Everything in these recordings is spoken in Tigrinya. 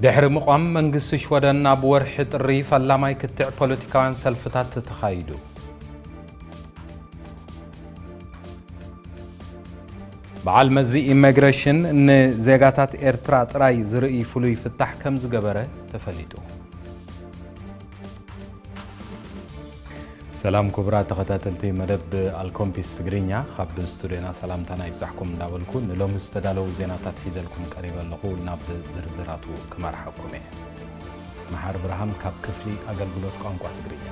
ድሕሪ ምቋም መንግስቲ ሽወደን፣ ኣብ ወርሒ ጥሪ ፈላማይ ክትዕ ፖለቲካውያን ሰልፍታት ተኻይዱ። በዓል መዚ ኢሚግሬሽን ንዜጋታት ኤርትራ ጥራይ ዝርኢ ፍሉይ ፍታሕ ከም ዝገበረ ተፈሊጡ። ሰላም ክቡራት ተኸታተልቲ መደብ ኣልኮምፒስ ትግርኛ፣ ካብ ስቱድዮና ሰላምታና ይብዛሕኩም እንዳበልኩ፣ ንሎሚ ዝተዳለዉ ዜናታት ሒዘልኩም ቀሪበ ኣለኹ። ናብ ዝርዝራቱ ክመርሓኩም እየ። መሓር ብርሃም ካብ ክፍሊ ኣገልግሎት ቋንቋ ትግርኛ።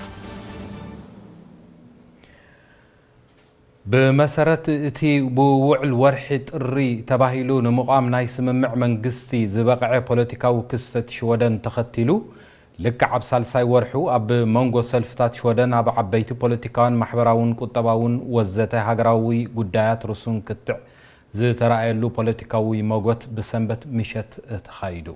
ብመሰረት እቲ ብውዕል ወርሒ ጥሪ ተባሂሉ ንምቋም ናይ ስምምዕ መንግስቲ ዝበቕዐ ፖለቲካዊ ክስተት ሽወደን ተኸቲሉ፣ ልክዕ ኣብ ሳልሳይ ወርሑ ኣብ መንጎ ሰልፍታት ሽወደን ኣብ ዓበይቲ ፖለቲካውን ማሕበራውን ቁጠባውን ወዘተ ሃገራዊ ጉዳያት ርሱን ክትዕ ዝተራእየሉ ፖለቲካዊ መጎት ብሰንበት ምሸት ተኻይዱ።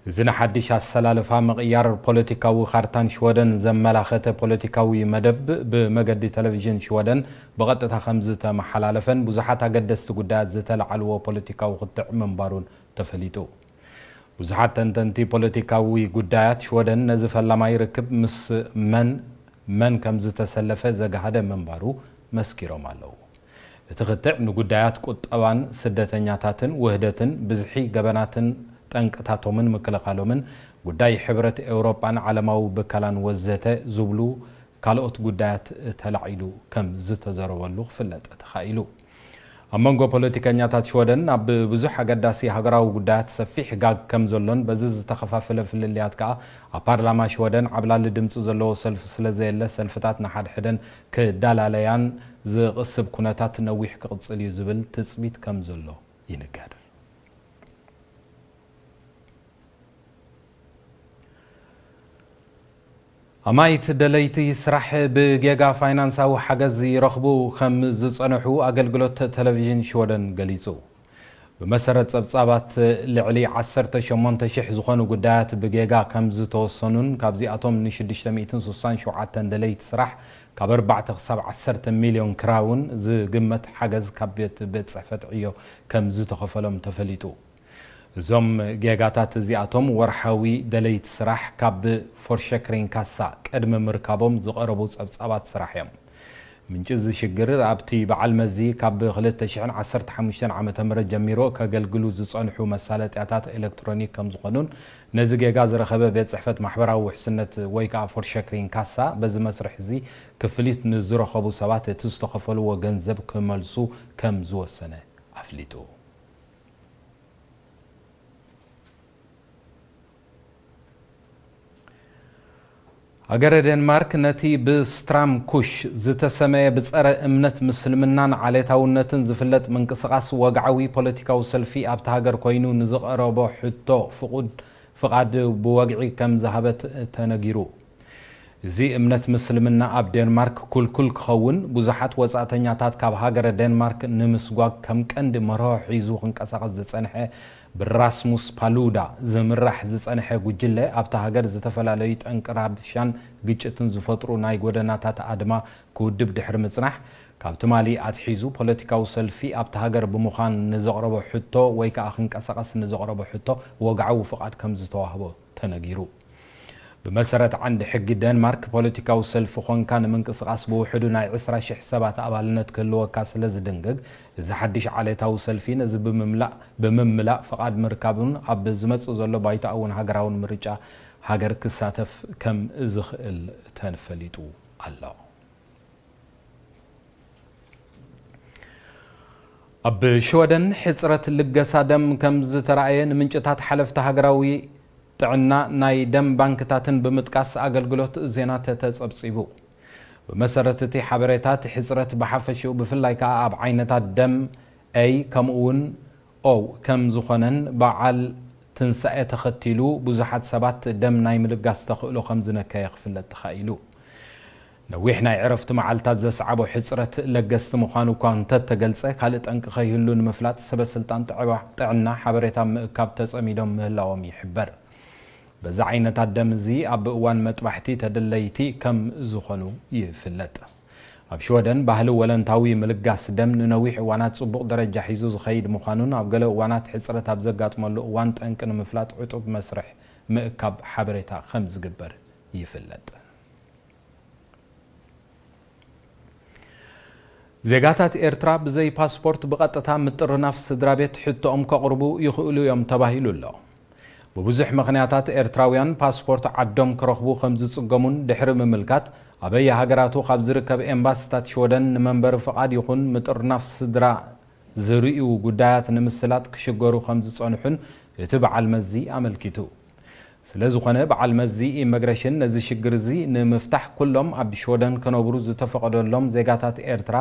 እዚ ንሓድሽ ኣሰላልፋ ምቕያር ፖለቲካዊ ካርታን ሽወደን ዘመላኸተ ፖለቲካዊ መደብ ብመገዲ ቴሌቪዥን ሽወደን ብቐጥታ ከም ዝተመሓላለፈን ብዙሓት ኣገደስቲ ጉዳያት ዝተለዓልዎ ፖለቲካዊ ክትዕ ምንባሩን ተፈሊጡ። ብዙሓት ተንተንቲ ፖለቲካዊ ጉዳያት ሽወደን ነዚ ፈላማይ ርክብ ምስ መን መን ከም ዝተሰለፈ ዘግሃደ ምንባሩ መስኪሮም ኣለዉ። እቲ ክትዕ ንጉዳያት ቁጠባን ስደተኛታትን ውህደትን ብዝሒ ገበናትን ጠንቅታቶምን ምክልኻሎምን፣ ጉዳይ ሕብረት ኤውሮጳን ዓለማዊ ብከላን ወዘተ ዝብሉ ካልኦት ጉዳያት ተላዒሉ ከም ዝተዘረበሉ ክፍለጥ ተኻኢሉ። ኣብ መንጎ ፖለቲከኛታት ሽወደን ኣብ ብዙሕ ኣገዳሲ ሃገራዊ ጉዳያት ሰፊሕ ጋግ ከም ዘሎን በዚ ዝተኸፋፈለ ፍልልያት ከኣ ኣብ ፓርላማ ሽወደን ዓብላሊ ድምጺ ዘለዎ ሰልፊ ስለ ዘየለ ሰልፍታት ንሓድሕደን ክዳላለያን ዝቕስብ ኩነታት ነዊሕ ክቕጽል እዩ ዝብል ትጽቢት ከም ዘሎ ይንገር። ኣማይት ደለይቲ ስራሕ ብጌጋ ፋይናንሳዊ ሓገዝ ይረኽቡ ከም ዝጸንሑ ኣገልግሎት ቴሌቪዥን ሽወደን ገሊጹ። ብመሰረት ጸብጻባት፣ ልዕሊ ዓሰርተ ሸሞንተ ሽሕ ዝኾኑ ጉዳያት ብጌጋ ከም ዝተወሰኑን ካብዚኣቶም ንሽዱሽተ ሚእትን ስሳን ሸውዓተን ደለይቲ ስራሕ ካብ ኣርባዕተ ክሳብ ዓሰርተ ሚልዮን ክራውን ዝግመት ሓገዝ ካብ ቤት ቤት ጽሕፈት ዕዮ ከም ዝተኸፈሎም ተፈሊጡ። እዞም ጌጋታት እዚኣቶም ወርሓዊ ደለይቲ ስራሕ ካብ ፎርሸክሪንካሳ ቅድሚ ምርካቦም ዝቐረቡ ጸብጻባት ስራሕ እዮም። ምንጪ እዚ ሽግር ኣብቲ በዓል መዚ ካብ ክልተ ሽሕን ዓሰርተ ሓሙሽተን ዓመተ ምህረት ጀሚሩ ከገልግሉ ዝጸንሑ መሳለጥያታት ኤሌክትሮኒክ ከም ዝኾኑን ነዚ ጌጋ ዝረኸበ ቤት ጽሕፈት ማሕበራዊ ውሕስነት ወይ ከኣ ፎርሸክሪንካሳ በዚ መስርሕ እዚ ክፍሊት ንዝረኸቡ ሰባት እቲ ዝተኸፈልዎ ገንዘብ ክመልሱ ከም ዝወሰነ ኣፍሊጡ። ሃገረ ዴንማርክ ነቲ ብስትራም ኩሽ ዝተሰመየ ብጸረ እምነት ምስልምናን ዓሌታውነትን ዝፍለጥ ምንቅስቓስ ወግዓዊ ፖለቲካዊ ሰልፊ ኣብታ ሃገር ኮይኑ ንዝቐረቦ ሕቶ ፍቑድ ፍቓድ ብወግዒ ከም ዝሃበት ተነጊሩ። እዚ እምነት ምስልምና ኣብ ዴንማርክ ክልኩል ክኸውን ብዙሓት ወጻእተኛታት ካብ ሃገረ ዴንማርክ ንምስጓግ ከም ቀንዲ መርሆ ሒዙ ክንቀሳቐስ ዝጸንሐ ብራስሙስ ፓሉዳ ዝምራሕ ዝጸንሐ ጉጅለ ኣብታ ሃገር ዝተፈላለዩ ጠንቂ ራብሻን ግጭትን ዝፈጥሩ ናይ ጎደናታት ኣድማ ክውድብ ድሕሪ ምጽናሕ ካብ ትማሊ ኣትሒዙ ፖለቲካዊ ሰልፊ ኣብታ ሃገር ብምዃን ንዘቕረቦ ሕቶ ወይ ከኣ ክንቀሳቐስ ንዘቕረቦ ሕቶ ወግዓዊ ፍቓድ ከም ዝተዋህቦ ተነጊሩ። ብመሰረት ዓንዲ ሕጊ ደንማርክ ፖለቲካዊ ሰልፊ ኾንካ ንምንቅስቓስ ብውሕዱ ናይ ዕስራ ሽሕ ሰባት ኣባልነት ክህልወካ ስለ ዝድንግግ እዚ ሓድሽ ዓሌታዊ ሰልፊ ነዚ ብምምላእ ብምምላእ ፍቓድ ምርካቡን ኣብ ዝመጽእ ዘሎ ባይቶኣውን ሃገራውን ምርጫ ሃገር ክሳተፍ ከም ዝኽእል ተፈሊጡ ኣሎ። ኣብ ሽወደን ሕጽረት ልገሳ ደም ከም ዝተራእየ ንምንጭታት ሓለፍቲ ሃገራዊ ጥዕና ናይ ደም ባንክታትን ብምጥቃስ ኣገልግሎት ዜና ተጸብጺቡ። ብመሰረት እቲ ሓበሬታ እቲ ሕጽረት ብሓፈሽኡ ብፍላይ ከኣ ኣብ ዓይነታት ደም ኤይ ከምኡ እውን ኦው ከም ዝኾነን በዓል ትንሳኤ ተኸቲሉ ብዙሓት ሰባት ደም ናይ ምልጋስ ተኽእሎ ከም ዝነከየ ክፍለጥ ተኻኢሉ። ነዊሕ ናይ ዕረፍቲ መዓልታት ዘስዓቦ ሕጽረት ለገስቲ ምዃኑ እኳ እንተተገልጸ ካልእ ጠንቂ ከይህሉ ንምፍላጥ ሰበ ስልጣን ጥዕና ሓበሬታ ምእካብ ተጸሚዶም ምህላዎም ይሕበር። በዚ ዓይነታት ደም እዚ ኣብ እዋን መጥባሕቲ ተደለይቲ ከም ዝኾኑ ይፍለጥ። ኣብ ሽወደን ባህሊ ወለንታዊ ምልጋስ ደም ንነዊሕ እዋናት ጽቡቕ ደረጃ ሒዙ ዝኸይድ ምዃኑን ኣብ ገለ እዋናት ሕጽረት ኣብ ዘጋጥመሉ እዋን ጠንቂ ንምፍላጥ ዕጡብ መስርሕ ምእካብ ሓበሬታ ከም ዝግበር ይፍለጥ። ዜጋታት ኤርትራ ብዘይ ፓስፖርት ብቐጥታ ምጥርናፍ ስድራ ቤት ሕቶኦም ከቕርቡ ይኽእሉ እዮም ተባሂሉ ኣሎ። ብብዙሕ ምኽንያታት ኤርትራውያን ፓስፖርት ዓዶም ክረኽቡ ከም ዝጽገሙን ድሕሪ ምምልካት ኣበየ ሃገራቱ ካብ ዝርከብ ኤምባሲታት ሽወደን ንመንበሪ ፍቓድ ይኹን ምጥርናፍ ስድራ ዝርእዩ ጉዳያት ንምስላጥ ክሽገሩ ከም ዝጸንሑን እቲ በዓል መዚ ኣመልኪቱ። ስለ ዝኾነ በዓል መዚ ኢመግሬሽን ነዚ ሽግር እዚ ንምፍታሕ ኩሎም ኣብ ሽወደን ክነብሩ ዝተፈቐደሎም ዜጋታት ኤርትራ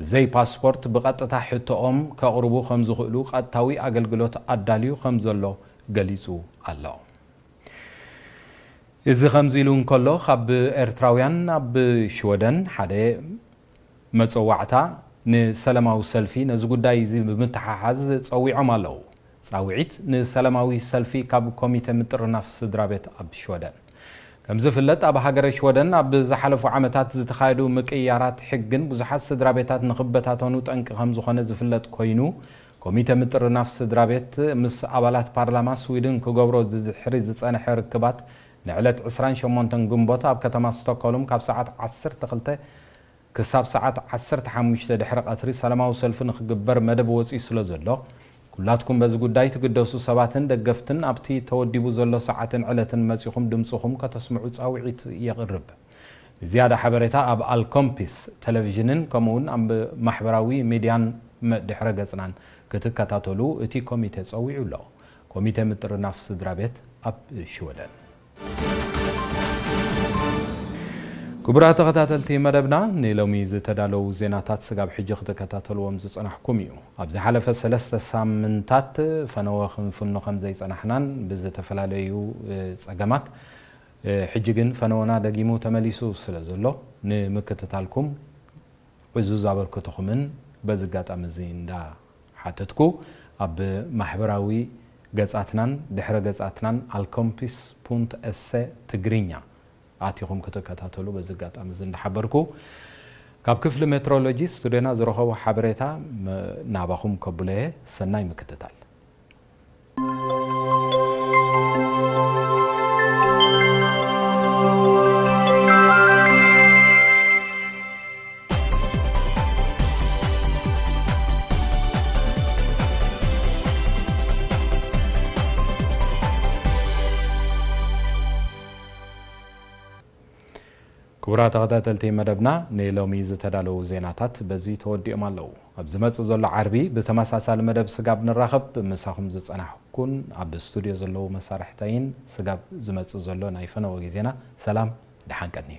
ብዘይ ፓስፖርት ብቐጥታ ሕቶኦም ከቕርቡ ከም ዝኽእሉ ቀጥታዊ ኣገልግሎት ኣዳልዩ ከም ዘሎ ገሊጹ ኣሎ። እዚ ከምዚ ኢሉ እንከሎ ካብ ኤርትራውያን ኣብ ሽወደን ሓደ መጸዋዕታ ንሰላማዊ ሰልፊ ነዚ ጉዳይ እዚ ብምትሓሓዝ ጸዊዖም ኣለዉ። ጻውዒት ንሰላማዊ ሰልፊ ካብ ኮሚተ ምጥርናፍ ስድራ ቤት ኣብ ሽወደን። ከም ዝፍለጥ ኣብ ሃገረ ሽወደን ኣብ ዝሓለፉ ዓመታት ዝተኻየዱ ምቅያራት ሕግን ብዙሓት ስድራ ቤታት ንኽበታተኑ ጠንቂ ከም ዝኾነ ዝፍለጥ ኮይኑ ኮሚተ ምጥርናፍ ስድራ ቤት ምስ ኣባላት ፓርላማ ስዊድን ክገብሮ ድሕሪ ዝጸንሐ ርክባት ንዕለት ዕስራን ሸሞንተን ግንቦት ኣብ ከተማ ስቶክሆልም ካብ ሰዓት ዓሰርተ ክልተ ክሳብ ሰዓት ዓሰርተ ሓሙሽተ ድሕሪ ቀትሪ ሰላማዊ ሰልፊ ንክግበር መደብ ወፂኡ ስለ ዘሎ ኩላትኩም በዚ ጉዳይ ትግደሱ ሰባትን ደገፍትን ኣብቲ ተወዲቡ ዘሎ ሰዓትን ዕለትን መፂኹም ድምፅኹም ከተስምዑ ፃውዒት የቕርብ። ንዝያዳ ሓበሬታ ኣብ ኣልኮምፒስ ቴሌቪዥንን ከምኡውን ኣብ ማሕበራዊ ሚድያን ድሕረ ገፅናን ክትከታተሉ እቲ ኮሚቴ ፀዊዑ ኣሎ። ኮሚቴ ምጥርናፍ ስድራ ቤት ኣብ ሽወደን። ክቡራት ተኸታተልቲ መደብና ንሎሚ ዝተዳለዉ ዜናታት ስጋብ ሕጂ ክትከታተልዎም ዝጸናሕኩም እዩ። ኣብ ዝሓለፈ ሰለስተ ሳምንታት ፈነወ ክንፍኖ ከም ዘይጸናሕናን ብዝተፈላለዩ ጸገማት ሕጂ ግን ፈነወና ደጊሙ ተመሊሱ ስለ ዘሎ ንምክትታልኩም ዕዙዝ ኣበርክቶኹምን በዚ ኣጋጣሚ እዚ እንዳ ሓተትኩ ኣብ ማሕበራዊ ገጻትናን ድሕረ ገጻትናን ኣልኮምፒስ ፑንት ኤሰ ትግርኛ ኣቲኹም ክትከታተሉ በዚ ኣጋጣሚ እዚ እንዳሓበርኩ ካብ ክፍሊ ሜትሮሎጂ ስቱድዮና ዝረኸቡ ሓበሬታ ናባኹም ከብለየ ሰናይ ምክትታል። ክቡራት ተኸታተልቲ መደብና ንሎሚ ዝተዳለዉ ዜናታት በዚ ተወዲኦም ኣለዉ። ኣብ ዝመጽእ ዘሎ ዓርቢ ብተመሳሳሊ መደብ ስጋብ ንራኸብ ምሳኹም ዝጸናሕኩን ኣብ ስቱድዮ ዘለዉ መሳርሕተይን ስጋብ ዝመጽእ ዘሎ ናይ ፈነወ ግዜና ሰላም ደሓን ቀንዩ።